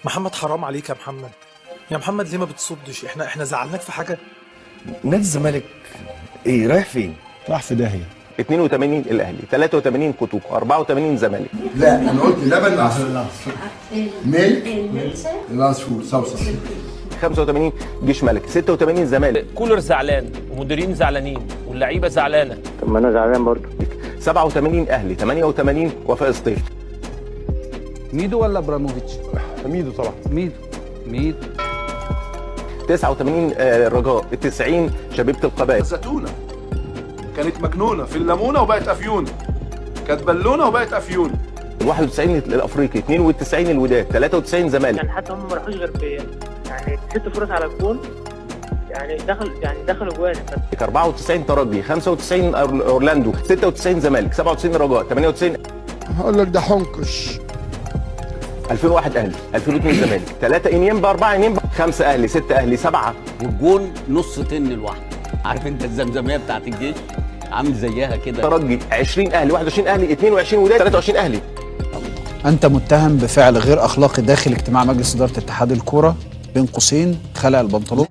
محمد حرام عليك يا محمد، يا محمد ليه ما بتصدش؟ احنا زعلناك في حاجة؟ نادي الزمالك ايه رايح فين؟ راح في داهية. 82 الاهلي، 83 كوتوكو، 84 زمالك. لا انا قلت لبن العصفور، milk العصفور صوصه. 85 جيش ملك، 86 زمالك. كولر زعلان ومديرين زعلانين واللعيبة زعلانة. طب ما انا زعلان برضه. 87 اهلي، 88 وفاء سطيف. ميدو ولا ابراموفيتش؟ ميدو طبعا. ميدو ميدو. 89 الرجاء، 90 شبيبة القبائل. زتونه كانت مجنونة في الليمونه وبقت افيونه، كانت بالونه وبقت افيونه. 91 الافريقي، 92 الوداد، 93 زمالك. يعني حتى هم ما راحوش غير في يعني 6 فرص على الجون، يعني دخل يعني دخلوا جوان. 94 ترجي، 95 اورلاندو، 96 زمالك، 97 رجاء، 98. هقول لك ده حنكش. 2001 اهلي، 2002 زمالك، 3 انيمبا، 4 انيمبا، 5 اهلي، 6 اهلي، 7. والجون نص طن لوحده، عارف انت الزمزميه بتاعت الجيش عامل زيها كده. ترجي، 20 اهلي، 21 اهلي، 22 وداد، 23 اهلي. أنت متهم بفعل غير أخلاقي داخل اجتماع مجلس إدارة اتحاد الكرة، بين قوسين خلع البنطلون.